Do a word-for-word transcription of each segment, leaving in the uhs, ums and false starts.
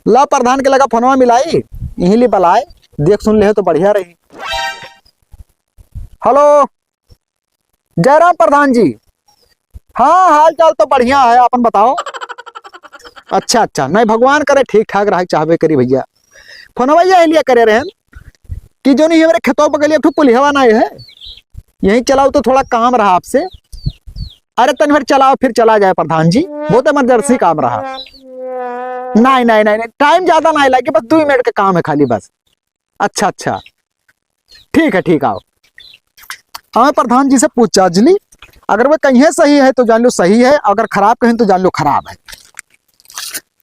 ला प्रधान के लगा फोनवा मिलाई, यहीं ले बलाए, देख सुन ले तो बढ़िया रही। हेलो, जयराम प्रधान जी। हाँ, हाल चाल तो बढ़िया है, आपन बताओ। अच्छा, अच्छा, नहीं, भगवान करे ठीक ठाक रहे, चाहबे करी भइया। फोनवा यही लिए करे रहन कि जोनी हमरे खेतों बगलिया एक ठो पुलिहवा नाहीं है, यहीं चलाओ तो थोड़ा काम रहा आपसे। अरे तनी भर चलाओ, फिर चला जाए प्रधान जी, बहुत इमरजेंसी काम रहा। नहीं, नहीं, नहीं, नहीं, टाइम ज्यादा नाहीं लागे, बस दुइ मिनट का काम है खाली बस। अच्छा, अच्छा, ठीक है, ठीक, आओ। हाँ, प्रधान जी से पूछ जांच ली, अगर वे कहिए सही है तो जान लो सही है, अगर खराब कहें तो जान लो खराब है।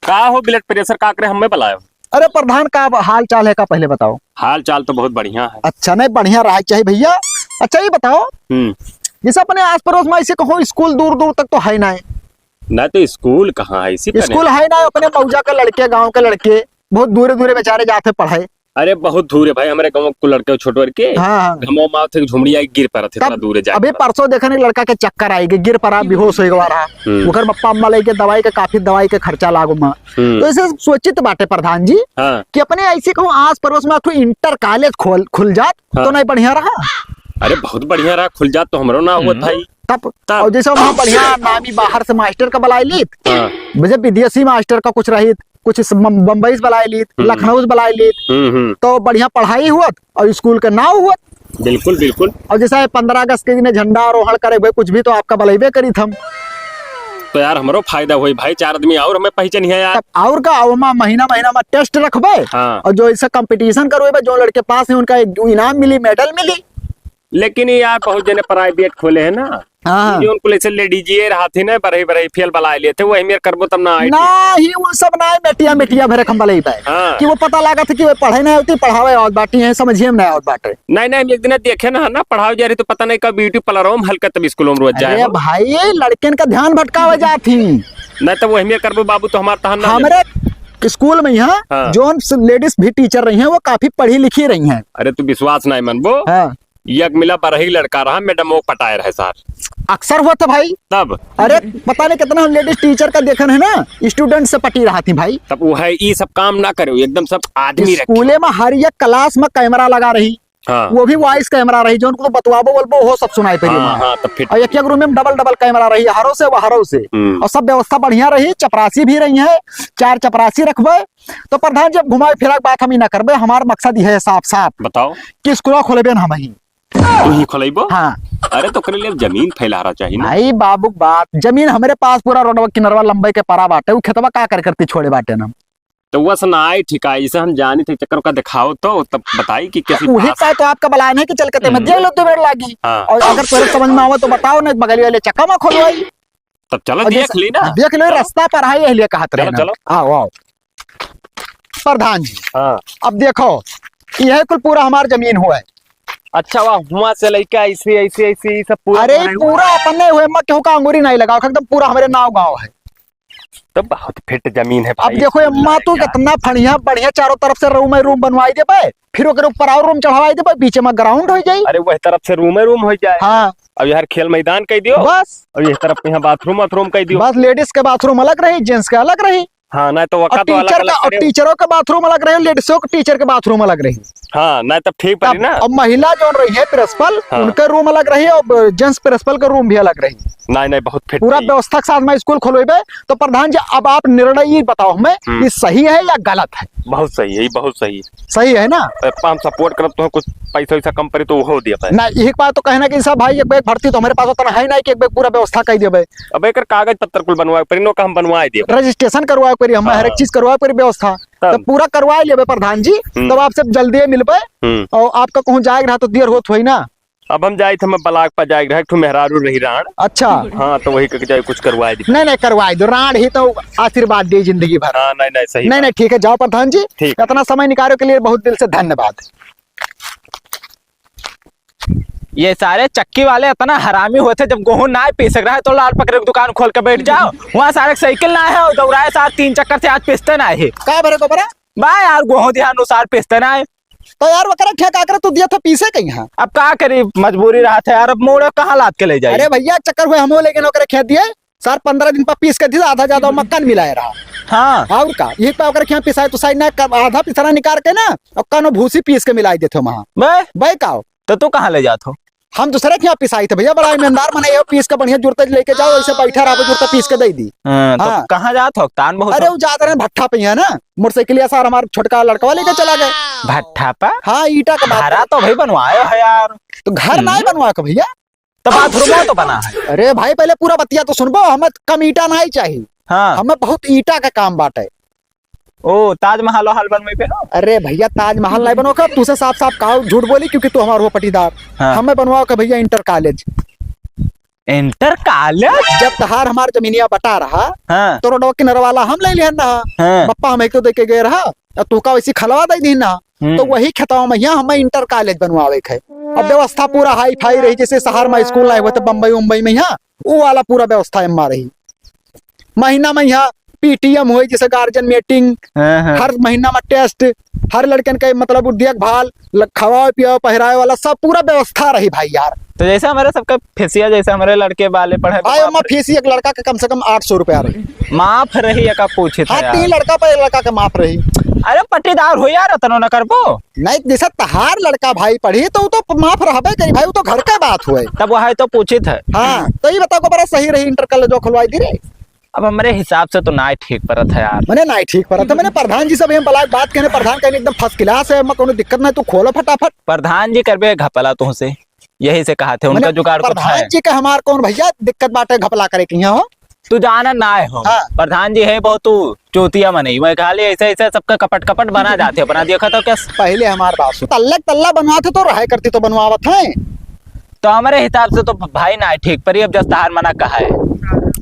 का हो ब्लड प्रेशर का करे हमें बुलायो? अरे प्रधान, का हाल चाल है का पहले बताओ। हाल चाल तो बहुत बढ़िया है। अच्छा, नहीं, बढ़िया रहा चाहिए भइया। अच्छा, ये बताओ, हम्म। जैसे अपने आस पड़ोस में ऐसे कहो स्कूल दूर दूर तक तो है ना, ना तो स्कूल कहाँ है इसी पर स्कूल है ना, अपने मौजा के लड़के, गाँव के लड़के बहुत दूरे दूरे बेचारे जाते पढ़े। अरे बहुत दूर है भाई, हमरे गाँव के लड़के छोट वर्ग के। हाँ, हाँ। घमो माव थे झुमड़िया गिर पड़त है, तब इतना दूर है जाए अभी पड़त। परसों देखा नहीं, लड़का के चक्कर आएगी, गिर पड़ा, बेहोश हो गवा रहा। हम्म। ओकर बप्पा अम्मा लेके दवाई के, काफी दवाई के खर्चा लागो माँ। हम्म। तो ऐसे सोचित बाटे प्रधान जी हाँ। कि अपने ऐसे कहूँ आस पड़ोस में अथवा इंटर कॉलेज खोल, खुल जात हाँ। तो नहीं बढ़िया रहा? अरे बहुत बढ़िया रहा, खुल जात तो हमरो ना हुआ हम्म। था ही। तब, तब। और जैसे वहाँ बढ़िया नामी बाहर से मास्टर का बुलाई लीत, हाँ। जैसे विदेशी मास्टर का कुछ रहित, कुछ इस बम-, बम्बई से बुलाए लीत, हम्म। लखनऊ से बुलाए लीत, हम्म, हम्म। तो बढ़िया पढ़ाई हुअत और स्कूल का नाव हुअत। बिल्कुल, बिल्कुल। और जैसा ये पन्द्रह अगस्त के दिन झंडा आरोहण करे हुए कुछ भी तो आपका बुलाइबे करीत हम। तो यार हमरो फायदा होई भाई, चार आदमी और हमें पहचानिए यार। तब और का, ओमा महीना महीना में टेस्ट रखबे हाँ। और जो ऐसा कंपटीशन करवेबे, जो लड़के पास हैं उनका एक इनाम मिली, मेडल मिली। लेकिन ये यार बहुत जने प्राइवेट खोले हैं ना, हाँ। ये उनको ऐसे लेडीजिए रहा थी ना, बरही बरही फेल बलाए लेते, वही मेर करबो तब ना आई। ना ही वो सब ना है, बेटिया बेटिया भरे खम्बा ले पाए हाँ। कि वो पता लागत है कि वो पढ़े ना होती, पढ़ावे आवत बाटी हैं, समझिए में ना आवत बाटे। नहीं नहीं, हम एक दिन देखे ना ना पढ़ावे जा रही तो पता नहीं कब ब्यूटी पार्लर में हल्का तब स्कूल में रोज जाए अरे हो। भाई, ये लड़कियन का ध्यान भटकावे जात ही। नहीं तो वही मेर करबो बाबू तो हमार तहन ना हमरे लेबो। स्कूल में यहाँ हाँ। जोन लेडीज भी टीचर रही हैं, वो काफी पढ़ी लिखी रही हैं। अरे तू विश्वास नहीं मनबो। हाँ। एक मिला बरही लड़का रहा, मैडम वो पटाए रहे सार। अक्सर हुआ था भाई। तब? अरे पता नहीं कितना हम लेडीज टीचर का देखन है ना, स्टूडेंट से पटी रहा थी भाई। तब वो है, ई सब काम ना करे, एकदम सब आदमी रखे। स्कूले में हर एक क्लास में कैमरा लगा रही। हाँ। वो भी वॉइस कैमरा रही, जो उनको बतवाबो बोलबो, वो सब सुनाई पड़ी हाँ, वहाँ। हाँ, तब फिर और एक एक रूम में डबल डबल कैमरा रही, हरो से, वहरो से। हम्म। और सब व्यवस्था बढ़िया रही, चपरासी भी रही है, चार चपरासी रखबे। तो प्रधान जी, अब घुमाए फिरा के बात हम ही ना करबे, हमार मकसद यह है साफ साफ बताओ। कि स्कूल खोलेबे ना हम ही। तू ही खोलेबो? हाँ। अरे तो ओकरे लिए जमीन फैलारा चाहिए ना। आई बाबू बात, जमीन हमरे पास पूरा रोडवा किनरवा लंबे के परा बाटे, उ खेतवा का कर करती छोड़े बाटे ना। तो वस ना आई ठीक है, इसे हम जानी थे चक्कर का दिखाओ तो तब बताई कि कैसी उहे बात। का तो आपका बलान है कि चल के ते में हम्म। देख लो तो बेर लागी। हाँ। और अगर तोरे समझ में आवे तो बताओ, नहीं बगल वाले चक्का में खोलवाई। तब चलो और देख जैसे ली ना। देख लो, चलो। रास्ता पर है, यह लिए कहत रहे चलो, ना। चलो। आओ, आओ। प्रधान जी, हाँ। अब देखो, यह कुल पूरा हमार जमीन हुआ है। अच्छा, वाह, हुआ से लइका ऐसे, ऐसे, ऐसे, ये सब पूरा अरे, हमारे पूरा अपने हुए, मैं केहू का अंगूरी नहीं लगाओ, एकदम पूरा हमरे नाव गाँव है। तो बहुत फिट जमीन है अब भाई, देखो, अम्मा, तू कितना फड़िया, बढ़िया, चारों तरफ से रूम है, रूम बनवाई देबे, फिर ओकरे ऊपर और रूम चढ़वाई देबे, बीच में ग्राउंड हो जाई। अरे, वही तरफ से रूम है, रूम हो जाए। हाँ। अब यार खेल मैदान कह दियो। बस। अब इस तरफ यहाँ बाथरूम, बाथरूम कह दियो। बस, लेडीज के बाथरूम अलग रही, जेंट्स के अलग रही। हाँ, ना तो वका और तो अलग टीचर अलग का, और करे। टीचरों का बाथरूम अलग रहे, लेडीजों के टीचर के बाथरूम अलग रही। हाँ, ना तब ठीक पड़ी तब ना। अब महिला जो रही है प्रिंसिपल, हाँ। उनका रूम अलग रही और जेंट्स प्रिंसिपल का रूम भी अलग रही। नहीं, नहीं, बहुत फिट पूरा रही। व्यवस्था के साथ में स्कूल खोलवेबे। तो प्रधान जी, अब आप निर्णय ये बताओ हमें, हम्म। ये सही है या गलत है? बहुत सही है, ये बहुत सही है। सही है ना? ए, हम सपोर्ट करब, तो कुछ पैसा वैसा कम पड़ी तो वो हो दिया पाए। ना, एक बात तो कहना कि सब भाई, एक बैग भर्ती तो हमारे पास उतना है नहीं कि एक बैग पूरा व्यवस्था कर देबे। अब एकर कागज पत्तर कुल बनवाए पड़ी, नो का हम बनवाए देब। रजिस्ट्रेशन करवाए पड़ी, हम हाँ। हर एक चीज करवाए पड़ी व्यवस्था। तब? तब पूरा करवाए लेबे प्रधान जी, हम्म। तब आपसे जल्दी मिलबे। हम्म। और आपका कहूँ जाए रहा तो देर होत होई ना। अब हम जाइत, हम ब्लॉक पर जाए रहे, एक ठो मेहरारू रही राण। अच्छा। हाँ, तो वही करके जाए, कुछ करवाए दी। नहीं, नहीं, करवाए दो, राण ही तो आशीर्वाद दे जिंदगी भर। हाँ, नहीं, नहीं, सही नहीं, बात। नहीं, ठीक है, जाओ प्रधान जी। ठीक। इतना समय निकालो के लिए बहुत दिल से धन्यवाद। ये सारे चक्की वाले इतना हरामी होते, जब गेहूं ना पीस रहा है तो लाल पकड़े की दुकान खोल के बैठ जाओ। वहाँ सारे साइकिल ना है और दौड़ाए साथ तीन चक्कर से आज पीसते ना है। का भरे को भरे? बा यार, गेहूं दिया अनुसार पीसते ना है। तो यार, वकरा ठेका कर तू दिया था पीसे कहीं, हाँ? अब का करी, मजबूरी रहा था यार, अब मोड़ कहाँ लाद के ले जाए? अरे भैया, चक्कर हुए, हमो लेकिन ओकरे खेत दिए। सर, पन्द्रह दिन पर पीस के दी, आधा ज्यादा मक्का न मिलाए रहा। हाँ। और का, यही पे ओकर खियाँ पिसाई तुसाई ना, आधा पिसरा निकाल के ना, और कानो भूसी पीस के मिलाई देते वहाँ। बे? बे का? तो तू कहाँ ले जात हो? हम दूसरे के यहाँ पिसाई थे भैया, बड़ा ईमानदार मने, यो पीस के बढ़िया जुरते लेके जाओ, ऐसे बैठा रहो, जुरते पीस के दे दी। हाँ, तो हाँ। कहाँ जात हो? तान बहुत अरे, हो। वो जात रहे भट्ठा पे ही है ना, मोटरसाइकिल या सर हमार छोटका लड़कवा लेके चला गए। भट्ठा पे? हाँ, ईटा का बात घरा है। तो भाई बनवाए है यार। तो घर हम्म। ना बनवा के भैया। तो बाथरूम तो बना है। अरे भाई, पहले पूरा बतिया तो सुनबो, हमें कम ईटा ना ही चाहिए। हाँ। हमें बहुत ईटा का काम बाटे। ओ, ताजमहल वहल बनवे पे हो? अरे भैया, ताजमहल नहीं बनवा का, तू से साफ साफ कहा, झूठ बोली, क्योंकि तू हमार हो पटीदार। हाँ। हमें बनवा का भैया इंटर कॉलेज। इंटर कॉलेज? जब तहार हमार जमीनिया बटा रहा, हाँ। तो रोडवा किनारे वाला हम ले लिहन रहा। हाँ। बप्पा हम एक तो दे के गए रहा, और तू का वैसी खलवा दे दी ना। हम्म। तो वही खेतवा में यहाँ हमें इंटर कॉलेज बनवावे के है। अब व्यवस्था पूरा हाई फाई रही, जैसे शहर में स्कूल आए हुए तो बम्बई उम्बई में यहाँ, वो वाला पूरा व्यवस्था एम रही। महीना में यहाँ पीटीएम होई, जैसे गार्जियन मीटिंग, हाँ, हाँ। हर महीना में टेस्ट, हर लड़कन के मतलब देखभाल, ल-, खवाए पियाए, पहिराए वाला सब पूरा व्यवस्था रही भाई यार। तो जैसे हमारे सबके फीसिया, जैसे हमारे लड़के वाले पढ़े, तो भाई, माफ ओमा रही। फीस एक लड़का के कम से कम आठ सौ रुपया रही। माफ रही, एका पूछित हाँ, है यार। तीन लड़का पर एक लड़का के माफ रही। अरे पट्टीदार हो यार, अतनो न करबो। नहीं, जैसे तहार लड़का भाई पढ़ी, तो वो तो माफ रहबे करी भाई, वो तो घर के बात हुए। तब वह तो पूछित है। हाँ, तो ये बताओ, बड़ा सही रही इंटर कॉलेज जो खुलवाई दी रे। अब हमरे हिसाब से तो नाय ठीक परत है यार। मने नाय ठीक परत है, मने प्रधान जी से भी हम बलाए बात कहने, प्रधान कहने एकदम फर्स्ट क्लास है, एमा कोनो दिक्कत ना, तू खोलो फटाफट। प्रधान जी करबे घपला तुहसे, यही से कहा थे, उनका मने जुगाड़ कुछ प्रधान है। जी का हमार कौन भैया दिक्कत बाटे घपला करे के यहाँ हो? तू जाना ना हो। हाँ। प्रधान जी है बहुत तू चूतिया मनई, मैं खाली ऐसे, ऐसे सबका कपट, कपट बना जाते अपना, देखा तो क्या? पहले हमार बात सुन, तल्ला क तल्ला बनवाते तो रहे करती तो बनवावत है। तो हमरे हिसाब से तो भाई ना ठीक परी, अब जस तहार मना कहा है।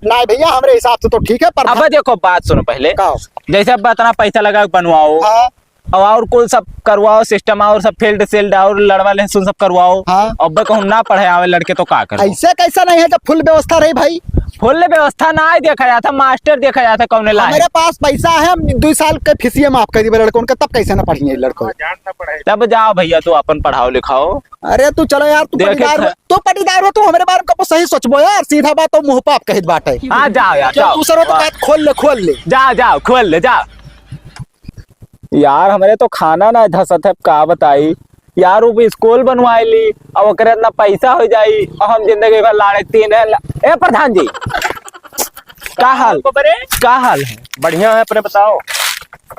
ना भैया, हमरे हिसाब से तो ठीक है, पर अब देखो, बात सुनो पहले। का? जैसे अब इतना पैसा लगा के बनवाओ, हाँ। और, और कुल सब करवाओ, सिस्टम और सब फील्ड सील्ड और लड़वा लहसुन सब करवाओ। हाँ। अब कहूँ ना पढ़े आवे लड़के तो का करो? ऐसे कैसा नहीं है जब फुल व्यवस्था रही भाई? फुल व्यवस्था ना ही देखा जाता, मास्टर देखा जाता कौन लाए। हमारे पास पैसा है, हम दो साल के फीसिए माफ कर दिए लड़कों के, तब कैसे ना पढ़िए लड़कों? तब जाओ भैया, तू अपन पढ़ाओ लिखाओ। अरे तू चलो यार, तू देखे पटीदार हो, था। तू पटीदार हो, तू हमरे बारे में कबो सही सोचबो यार, सीधा बात तो मुंह पे आप कहित बाटे। हाँ, जाओ यार, चल, जाओ। दूसरों तो वाह। बात खोल ले, खोल ले। जा, जाओ, खोल ले, जा। यार, हमरे तो खाना ना धसत है, का बताई यार, वो भी स्कूल बनवाए ली, अब ओकरे इतना पैसा हो जाई, और हम जिंदगी भर लाड़े तीन है ला-, ए प्रधान जी, का हाल? का हाल है? बढ़िया है, अपने बताओ।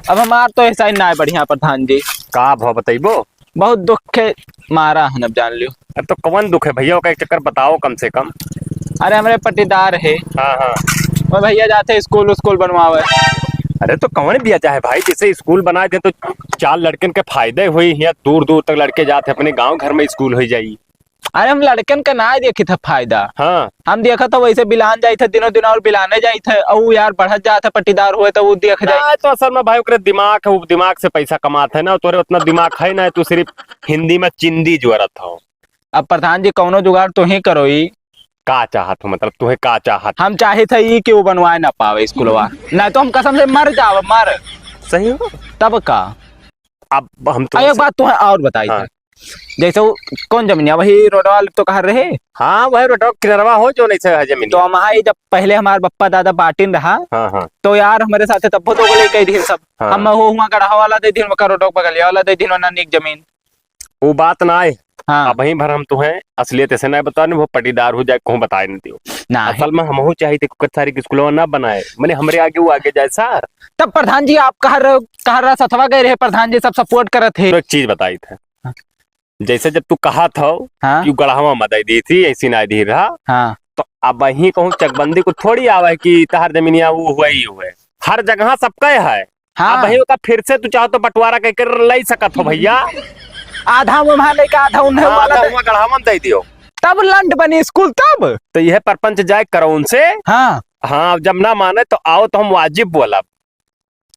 अब हमार तो ऐसा ही ना है बढ़िया प्रधान जी। का भव बतइबो? बहुत दुख के मारा हन, अब जान लियो। अरे तो कवन दुख है भैया, ओका एक चक्कर बताओ कम से कम। अरे हमरे पटीदार है। हाँ, हाँ। वो भैया जाते स्कूल, स्कूल बनवावे। अरे तो कवन बिया चाहे भाई, जैसे स्कूल बनाए थे तो चार लड़कन के फायदे हुई, यहाँ दूर दूर तक लड़के जाते, अपने गांव घर में स्कूल हो जाई। अरे हम लड़कन के ना देखी थे फायदा। हाँ। हम देखा था वैसे बिलान जाई थे, दिनों दिन और बिलाने जाई थे, और यार बढ़त जात है पटीदार हुए तो वो देख जाए। ना, तो असल में भाई ओकरे दिमाग है, वो दिमाग से पैसा कमात है ना, तोरे उतना दिमाग है ना, तू सिर्फ हिंदी में चिंदी जोरत हो। अब प्रधान जी कौनो जुगाड़ तो ही करो ही। का चाहत हो, मतलब तुहे का चाहत? हम चाहे थे ई कि वो बनवाए ना पावे स्कूलवा, ना तो हम कसम से मर जावे, मर। सही हो? तब का? अब हम तो आ, एक बात तो है और बताई हाँ। थे। जैसे वो कौन जमीनिया, वही रोडवा वाले तो कहा रहे? हाँ, वही रोडवा किनरवा हो जो नहीं से है जमीन। तो हम आई जब पहले हमार बप्पा दादा बाटिन रहा, हाँ, हाँ। तो यार हमारे साथ तब तो बोले कई दिन सब। हाँ। हम हो हुआ गढ़ा वाला दे दिन, वका रोडवा बगलिया वाला दे दिन, वरना नीक जमीन। वो बात ना आए। हाँ। अबहीं भर हम तुहें असलियत ऐसे ना बताने, वो पटीदार हो जाए, कहूँ बताए नहीं दियो। ना है। असल में हमहू चाहिए थे कुकर सारी के स्कूलवा ना बनाए, मने हमरे आगे वो आगे जाए सर। तब प्रधान जी आप कहा रहे, कहा रहा सथवा गए रहे, प्रधान जी सब सपोर्ट करत है। तो एक चीज बताई थे। हाँ। जैसे जब तू कहा था हाँ। कि गढ़वा में दे दी थी, ऐसी ना दी रहा। हाँ। तो अबहीं कहूँ चकबंदी को थोड़ी आवे कि तहार जमीनिया वो हुए ही हुए। हर जगह सबका है। हाँ। अबहीं ओका फिर से तू चाहो तो बंटवारा कह कर ले सकत हो भैया। आधा वो वहाँ लेके आधा उन्हें हाँ, वाला आधा दे। वहाँ गढ़ावन दे दियो। तब लंड बनी स्कूल तब। तो यह परपंच जाए करौन से। हाँ। हाँ, जब ना माने तो आओ तो हम वाजिब बोलब।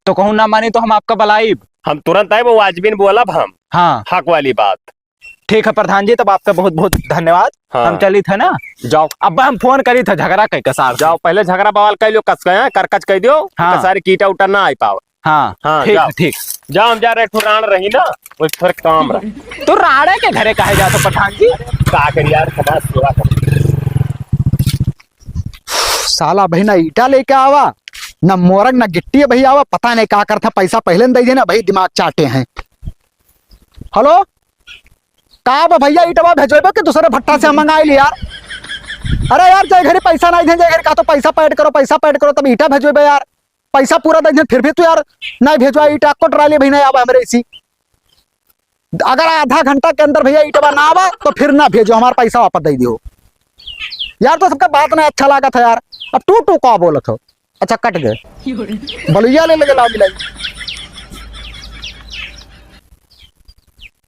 तो कहूँ ना मानी तो हम आपका बलाइब। हम तुरंत आए, वो वाजिबिन बोलब हम। हाँ। हक वाली बात। ठीक है प्रधान जी, तब आपका बहुत बहुत धन्यवाद। हाँ। हम चली थे ना। जाओ। अब हम फोन करी थे झगड़ा कह के सार से। जाओ, पहले झगड़ा बवाल कर लियो, कस गए, करकच कह दियो, हाँ। तो सारी कीटा उटा ना आई पावे। हाँ, हाँ, ठीक जाओ। है, ठीक। जाओ, हम जा रहे, एक ठो राण रही ना, वो थोड़े काम रहा। तो राणे के घरे काहे जात हो प्रधान जी? का करी यार, समाज सेवा कर। साला भाई ना ईटा लेके आवा, ना मोरंग, ना गिट्टी भाई आवा, पता नहीं का करता, पैसा पहले न दे देना भाई, दिमाग चाटे हैं। हेलो, का बा भैया, ईटवा भेजोबे कि दूसरे भट्टा से हम मंगाई ली यार? अरे यार, जे घरी पैसा नहीं दे, जे घरी कहा तो पैसा paid करो, पैसा paid करो, तब ईटा भेजोबे यार। पैसा पूरा दे दे, फिर भी तू यार नहीं भेजवा, ईटा को ट्राली भी नहीं आवा हमरे इसी। अगर आधा घंटा के अंदर भैया ईटवा ना आवा तो फिर ना भेजो, हमारा पैसा वापस दे दियो। यार तो सबका बात ना अच्छा लागत है यार। अब तू तू का बोलत हो? अच्छा कट गए। बलुइया ले लगे लाओ मिलाई।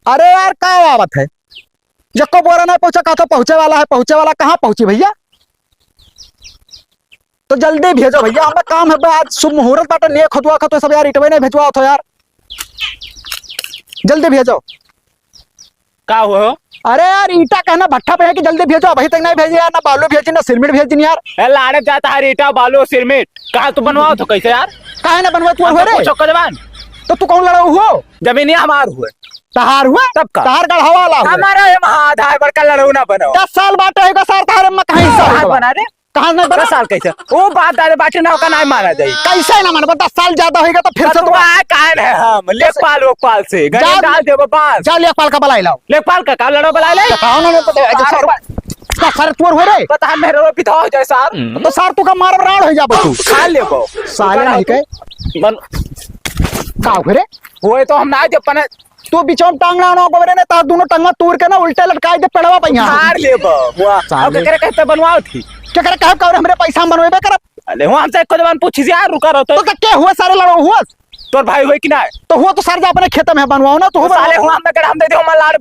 अरे यार का आवत है? जक्को बोरा नहीं पहुंचा, कहा तो पहुंचे वाला है, पहुंचे वाला, कहाँ पहुंची भैया? तो जल्दी भेजो भैया, हमें काम है बा, आज शुभ मुहूर्त बाटे, नेक होत हुआ खा तो सब यार, इटवे नहीं भेजवा तो यार, जल्दी भेजो। का हुआ हो? अरे यार, ईटा कहना भट्ठा पे है कि जल्दी भेजो, अभी तक नहीं भेजी यार, ना बालू भेजी, ना सिरमिट भेजी यार। ए, लाड़े जाता है ईटा, बालू, सिरमिट, कहाँ तू बनवाओ तो कैसे यार? काहे ना बनवा तू हमको हुए रे? पूछो कजवान। तो तू कौन लड़ाऊ हुआ? जमीन ही हमार हुए। तहार हुए? तब का? तहार गढ़वा वाला हुए। हमारा ये महाआधा है, बड़का लड़ाऊ ना बनाओ। दस साल बाटे होगा सर, तहारे में कहीं से कहाँ होगा? बना रे? कहाँ नहीं बना? दस साल कैसे? वो बात दादा बाटे ना, ओका नहीं माना जाई। कैसे ना मानबो? दस साल ज्यादा होइगा तो फिर से तो तो आ, काहे नहीं हम? लेखपाल, वोकपाल से। गणेश जा, डाल देबो बास। जा लेखपाल का बुलाई लाओ। लेखपाल का, का लड़ो बुलाई ले? बताओ ना, नहीं पता, ऐसे सर, का सर तोर हो रे? पता है, मेरे वो पिता हो जाए सर। तो सर तू का मार राड़ हो जाबो तू। खा लेबो। साले नहीं के। बन- का हो रे? वो तो हम ना जब पने तू बिचौम टांग ना, ना गोबरे ने तार दोनों टंगवा तोड़ के ना उल्टे लटकाई दे पेड़वा पे यहाँ। मार लेबो। वाह। साले। अब केकरे कहते बनवाओ थी? केकरे कहब का हमरे पैसा हम बनवेबे करब? अरे हो हमसे एको जबान पूछी से यार, रुका रहो तो। तो, तो के हुआ सारे लड़ो हुआ? तोर भाई हुए कि ना? तो हुआ तो सर जा अपने खेत में बनवाओ ना, तो तो हुआ साले बनवाओ। हुआ हम गड़ा हम दे दे, हम लाड़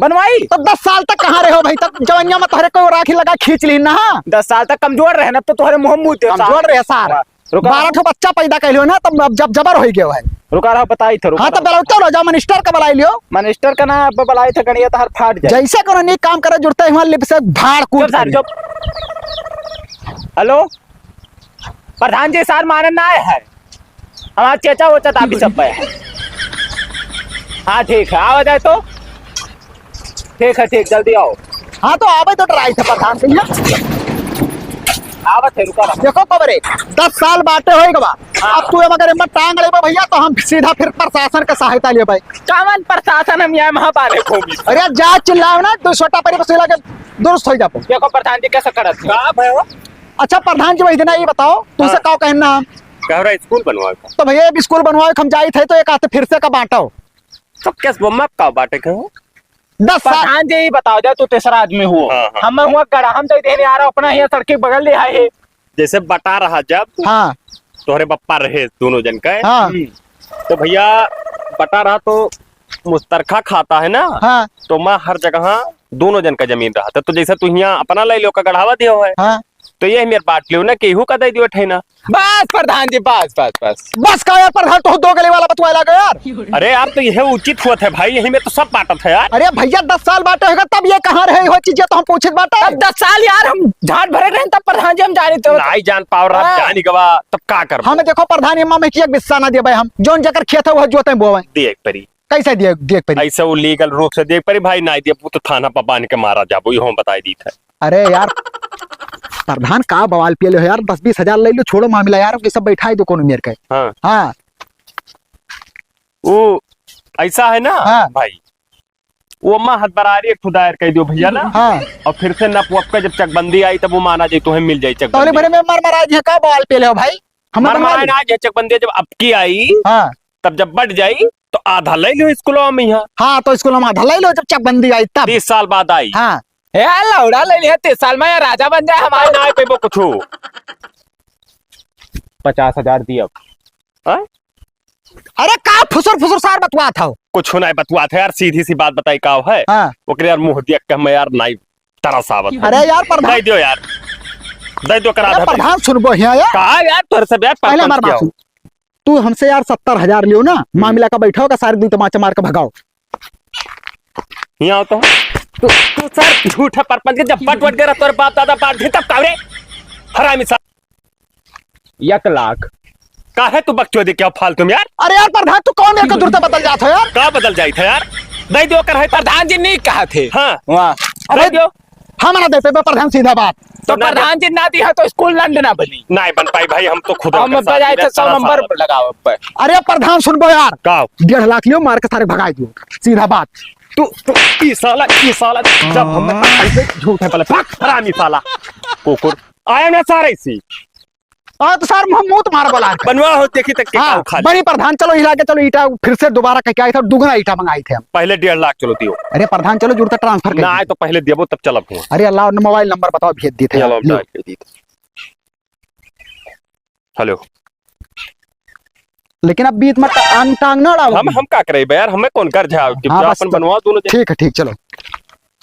बनवाई। तो दस साल तक कहाँ रहे हो भाई? तब जवनिया में तोहरे कोई राखी लगा खींच ली ना। दस साल तक कमजोर रहे ना, तो तोहरे मुँह मुँह दे सार। कमजोर रहे सार। वाह। रुका। बारह ठो बच्चा पैदा कर लियो ना, तब अब जब जबर हो गयो है। रुका रहो, बताई थे, रुका हाँ, तो रहो। बुलाओ, चलो, जाओ, मिनिस्टर का बुलाई लियो। मिनिस्टर का ना, अब बुलाई थे, गणिया तो हर फाट जाए। जैसे कोनो नीक काम करे, जुड़ते हुआ लिप से भाड़ कूट चुप सार, करी। चुप। हेलो, प्रधान जी, सार माने ना आए है, हमार चेचा वेचा तापी सब पे है। हाँ, ठीक है, आवा जाए तो। ठीक है, ठीक, जल्दी आओ। हाँ, तो आवे तो डराई थे प्रधान भैया। आवत है, रुका रहा। देखो कबरे, दस साल बाटे होए गवा। हाँ। अब तू अगर एमा टांग लेबा भैया, तो हम सीधा फिर प्रशासन के सहायता लेबे। कवन प्रशासन, हम यहाँ महापाले घूमी। अरे जा चिल्लाओ ना, दो सौ टापरी बस लगे दुरुस्त हो जाबो। देखो प्रधान जी कैसे करत है। का भयो? अच्छा प्रधान जी, वही दिन ये बताओ, तुमसे हाँ। का कहना हम? कहरा स्कूल बनवावे का। तो भैया, अब स्कूल बनवावे के हम जाइत है, तो एक हाथ फिर से का बांटो। तो केस बम्मा का बाटे के हो? दस साल। प्रधान जी, ये बताओ जा, तू तीसरा आदमी हुआ। हाँ, हाँ। हम हुआ गड़ा, हम तो इधर आ रहा, अपना ही सड़क के बगल ले आए है। जैसे बटा रहा जब हाँ। तोहरे बप्पा रहे दोनों जन के। हाँ। हम्म। तो भैया, बटा रहा तो मुस्तरखा खाता है ना, हाँ। तो मैं हर जगह दोनों जन का जमीन रहा था। तो जैसे तू हियाँ अपना ले लो का गढ़ावा दियो है, हाँ। तो ये मेरे बांट लियो ना, केहू का दे दियो ठेना। बस प्रधान जी, बस, बस, बस। बस का यार प्रधान, तो दो गले वाला बतवाए लागे यार। अरे यार, तो यह उचित होत है भाई, यही में तो सब बांटत है यार। अरे भैया, दस साल बाटे होगा, तब ये कहाँ रहे हो चीजें तो हम पूछित बाटे। तब दस साल यार हम झाट भरे रहे, तब प्रधान जी हम जाने तो। नाई जान पाओ रहा, हाँ। जानी गवा, तब का करबो? हमें देखो प्रधान, ये मामे की एक बिस्सा ना दिया भाई, हम जौन जकर खेत है वह जोते बोवे। दिए एक परी। कैसे दिए, दिए एक परी? ऐसे वो लीगल रूप से दिए एक परी भाई, नाई दिए वो तो थाना पर बांध के मारा जाबो, ये हम बताई दी था। अरे यार, प्रधान का बवाल पिए ले हो यार, दस बीस हजार ले लो, छोड़ो मामला यार, ये सब बैठाई दो कोनो मेर के। हाँ। हाँ। वो ऐसा है ना हाँ। भाई, वो माँ हथबरारी एक ठो दायर कर दियो भैया ना। हाँ। और फिर से नप वप के जब चकबंदी आई तब वो माना जाए, तुम्हें मिल जाए तौले चकबंदी। भरे में मर मरा जी का बवाल पिए ले हो भाई? हम मर मरा मरा जी। ना जे चकबंदी जब अबकी आई, हाँ। तब जब बट जाई तो आधा ले लो स्कूलों में यहाँ। हाँ, तो स्कूलों में आधा ले लो जब चकबंदी आई तब। तीस साल बाद आई। हाँ। ए, लौड़ा ले लिया, तीस साल में ये राजा बन जाए हमारे। ना पेबो कुछ। पचास हजार दिए अब। हाँ? अरे का फुसुर फुसुर सार बतुआ था? कुछ नहीं बतुआ था यार, सीधी सी बात बताई का है? हाँ। ओकरे यार मुंह दिया के मैं यार नहीं तरस आवत है। अरे यार प्रधान। दे दियो यार। दे दियो करा अरे दे। प्रधान सुनबो हिया यार। का यार तोर से यार पहले हमार बात सुन। तू हमसे यार सत्तर हजार लियो ना, हम्म। मामला का बैठाओ का सारे दुई तमाचा मार के भगाओ। हियाँ आओ तो। तू, तू सर झूठा परपंच के जब बट वट गया तोरे बाप दादा बांट थे तब कावरे हरामी सर। एक लाख। काहे तू बकचोदी क्या फालतू में यार? अरे यार प्रधान, तू कौन मेरे को दूर से बदल जात हो यार? का बदल जाई था यार? दे दियो कर है तो। प्रधान जी नहीं कहा थे। हाँ। वाह। दे अबे दियो। हम ना दे पेबे प्रधान, सीधा बात। तो तो ना दे- प्रधान जी ना दिया तो स्कूल लंड ना बनी। नहीं बन पाई भाई, हम तो खुद हम होकर साथ बजाए में थे सौ तरह नंबर सारा। लगाओ पे। अरे प्रधान सुनबो यार। का? डेढ़ लाख लियो, मार के सारे भगाई दियो, सीधा बात। तू, तू, ई साला, ई साला, जब हम ऐसे झूठ है बोले, भाग, हरामी साला। कुकुर, आया ना सारे इसी। आ, तो सर, हम मुंह तो मार बोला है। बनवा हो, देखी तक के हाँ, का उखाड़। बनी प्रधान, चलो हिला के, चलो ईटा फिर से दोबारा कह के आई था, दुगना ईटा मंगाई थे हम। पहले डेढ़ लाख चलो दियो। अरे प्रधान, चलो जुड़ता ट्रांसफर कर ना दीजिए। आए तो पहले देबो, तब चलब हुआ। अरे अल्लाह, मोबाइल नंबर बताओ, भेज दी थे चलो, यार। लो। डाल के दी थे। हेलो। लेकिन अब बीच में टा-, आंग टांग ना अड़ाओ। हम, हम का करे बे यार, हमें कौन कर जाओ कि हाँ, बस अपन तो बनवा दोनों जने। ठीक है, ठीक, चलो।